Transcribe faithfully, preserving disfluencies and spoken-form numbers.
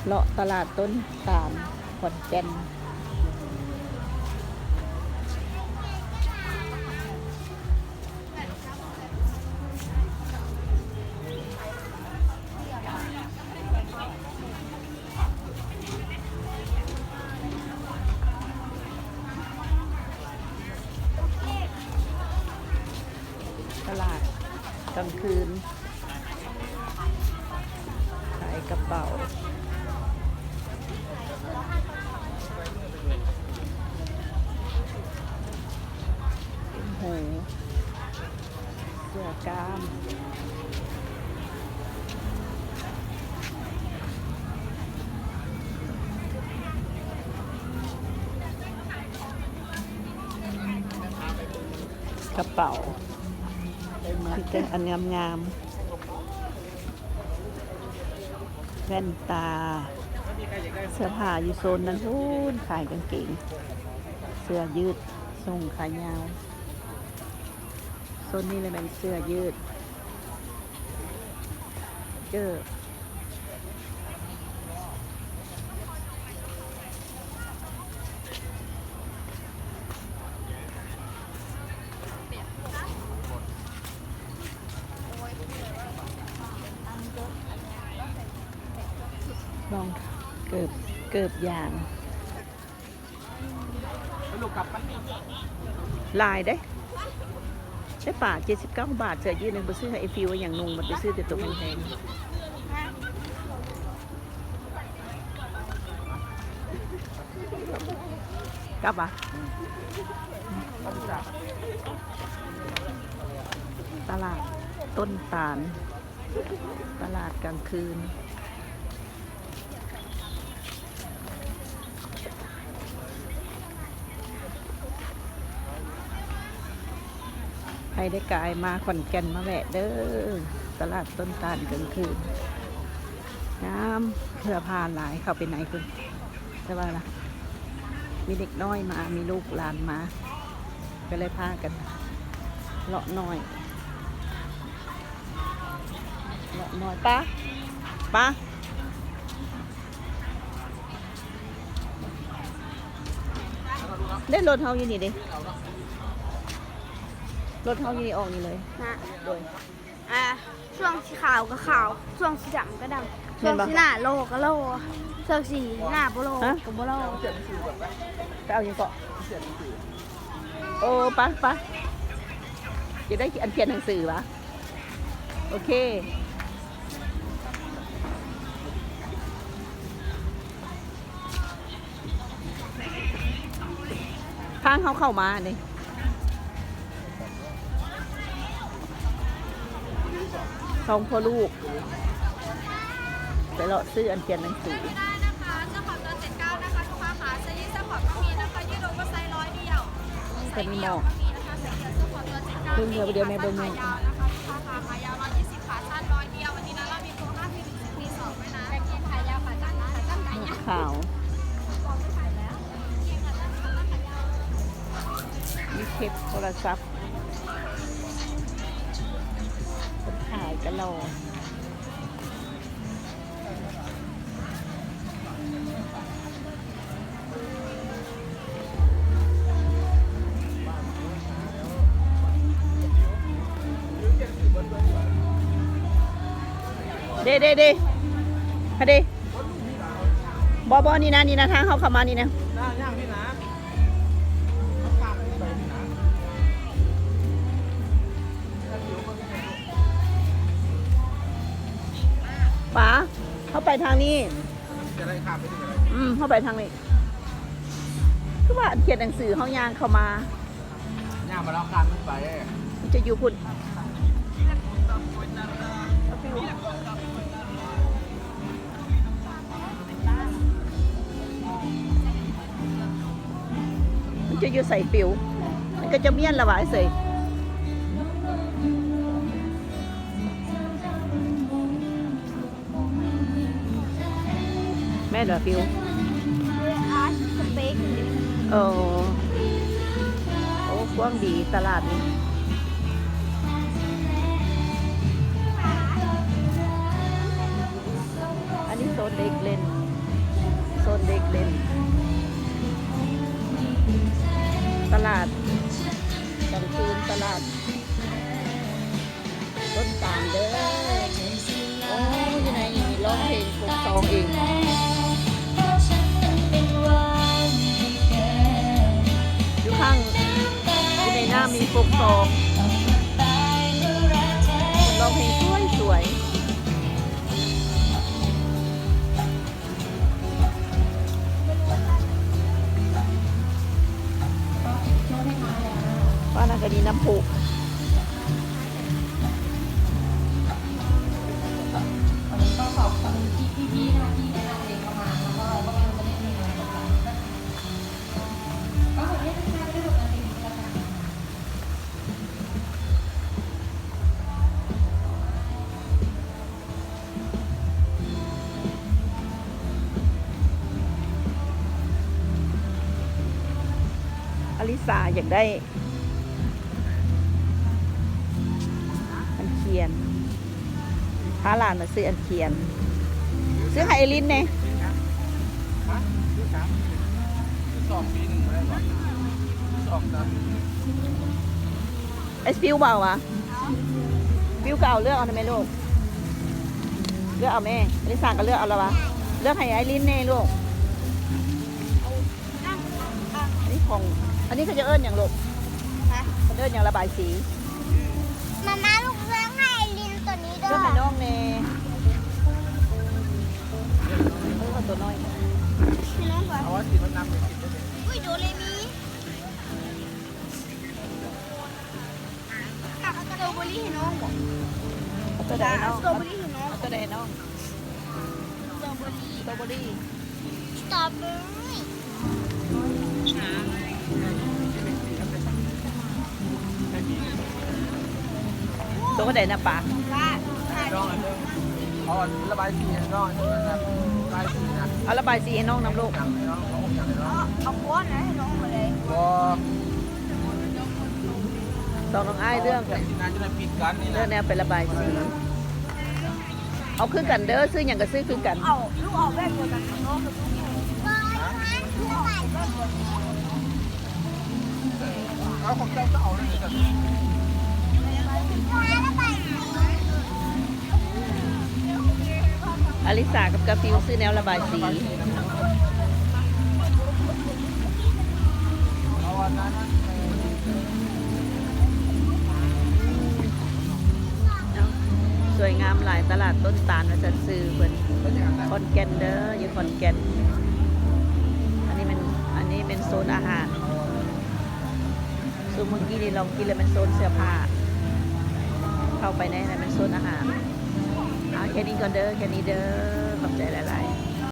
เลาะตลาดต้นตาลขอนแก่น ตลาดกลางคืน ขายกระเป๋า โอ้โห เสื้อกล้าม กระเป๋า มีแต่อันงามๆ แว่นตา เสื้อผ้าอยู่โซนนั้นพู้น ขายกางเกง เสื้อยืด ส่งขายาว โซนนี้เลยเป็นเสื้อยืด เจอ ลองเกิบ เกิบยาง หลายเด้ ได้ปะ เจ็ดสิบเก้าบาท เสื้อยืดหนึ่ง ไปซื้อให้ไอ้ฟิวอย่างนุ่ง มันไปซื้อแต่ตัวแพงๆ กลับวะ ตลาดต้นตาล ตลาดกลางคืน ใครได้กายมาขอนแก่นมาแวะเด้อ ตลาดต้นตาลกลางคืน งาม เสื้อผ้าหลาย เข้าไปในคุณ แต่ว่าล่ะ มีเด็กน้อยมา มีลูกหลานมา ก็เลยพากัน เลาะหน่อย เลาะหน่อย ปะ ปะ ได้รถเฮาอยู่นี่เด้ รถเฮาอยู่นี่ ออกนี่เลย นะ โดย อ่า ช่วงสีขาวก็ขาว ช่วงสีดำก็ดำ แม่นบ่ ช่วงสีหน้าโลก็โล ช่วงสีหน้าบ่โล ฮะ ก็บ่โล ไปเอาหยังเกาะ เออ ไป ไป จะได้อันเขียนหนังสือวะ โอเค ทางเขาเข้ามานี่ สองพ่อลูก ไปเลาะซื้ออันเขียนหนังสือ ไม่ได้นะคะ เสื้อขอบตัวเจ็ดเก้านะคะ ลูกค้าขา เสื้อยืดเสื้อขอบก็มีนะคะ ยืดโอเวอร์ไซส์ร้อยเดียว ก็มีหมอก ไซส์เดียวก็มีนะคะ ไซส์เดียว เสื้อขอบตัวเจ็ดเก้า เพิ่งเดียวเดียวแม่เบิ่ง ขายาวนะคะ ลูกค้าขา ขายาวร้อยยี่สิบ ขาสั้นร้อยเดียว วันนี้นะ เรามีโปรห้าสิบ มีสองด้วยนะ กางเกงขายาวขาสั้นนะคะ ขายาว ขาว มีเคสโทรศัพท์ คนขายก็รอ เด้ เด้ เด้ มาเด้ บ่ บ่ นี่นะ นี่นะ ทางเขาเข้ามานี่นะ ป๋า เข้าไปทางนี้ จะได้ข้ามไปถึงอะไร อืม เข้าไปทางนี้ คือว่าเขียนหนังสือเขาย่างเข้ามา ย่างมาแล้วข้ามขึ้นไป มันจะอยู่พุ่น มันจะอยู่ใส่ปิว มันก็จะเมียนละหวายใส่ แม่นบ่ปิว Ask the bakery. เออ โอ้ กว้างดีตลาดนี้ อันนี้โซนเด็กเล่น เด็กเล่น ตลาดกลางคืน ตลาดต้นตาลเด้อ โอ้ อยู่ในนี่ร้องเพลงโฟกซองเอง อยู่ข้าง อยู่ในหน้ามีโฟกซอง ร้องเพลงสวยๆ บ้านนั้นก็มีน้ำพุ ก็ขอบคุณที่พี่ๆหน้าที่แนะนำเองประมาณ แล้วก็เราก็ไม่รู้จะเล่นเพลงอะไรต่อไป ก็ขออนุญาตนะคะ ไม่ได้กดดันเต็มที่แล้วกัน อลิสาอยากได้ อันเขียน พาหลานมาซื้ออันเขียน ซื้อให้ไอรินแหน่ สองปีหนึ่งไม่ได้หรอ สองตาม ไอสปิวเบาวะ ปิวก็เอา เลือกเอานะแม่ลูก เลือกเอาแม่ อลิสาก็เลือกเอาละวะ เลือกให้ไอรินแหน่ลูก อันนี้ของ อันนี้เขาจะเอิ้นหยังลูก ฮะ เขาเอิ้นหยัง ระบายสี มาม่าลูกเลือกให้ไอรินตัวนี้ด้ว เลือกให้ ย น้องแหน่ เลือกเอาตัวน้อย ให้น้องก่อน เอาว่าสีมันนำไปกินได้เลย อุ้ย โดเรมี เอาสตรอเบอรี่ให้น้องบ่ เอาตัวใดน้อง สตรอเบอรี่ให้น้อง เอาตัวใดน้อง สตรอเบอรี่ สตรอเบอรี่ สตรอเบอรี่ ตัวใดนะปะ เอาระบายสีให้น้อง ระบายสีนะ เอาระบายสีให้น้องนำลูก เอาก้อนนะให้น้องมาเลย บ่ สองน้องอ้ายเลือก น่าจะได้ปิดกันนี่ เลือก นะ แนวไประบายสี เอาคือกันเด้อ ซื้อหยังก็ซื้อคือกัน เอาลูกเอาแบบเดียวกันเนาะ เอาของเจ้าก็เอาเลย อลิสากับกาฟิวซื้อแนวระบายสี สวยงามหลาย ตลาดต้นตาลว่าซั่น ซื้อเพิ่น ขอนแก่นเด้อ อยู่ขอนแก่น อันนี้เป็น อันนี้เป็นโซนอาหาร ซูเมื่อกี้นี่ลองกินแล้วมันโซนเสื้อผ้า เข้าไปในนั้นมันโซนอาหาร เอาแค่นี้ก่อนเด้อ แค่นี้เด้อ ขอบใจหลาย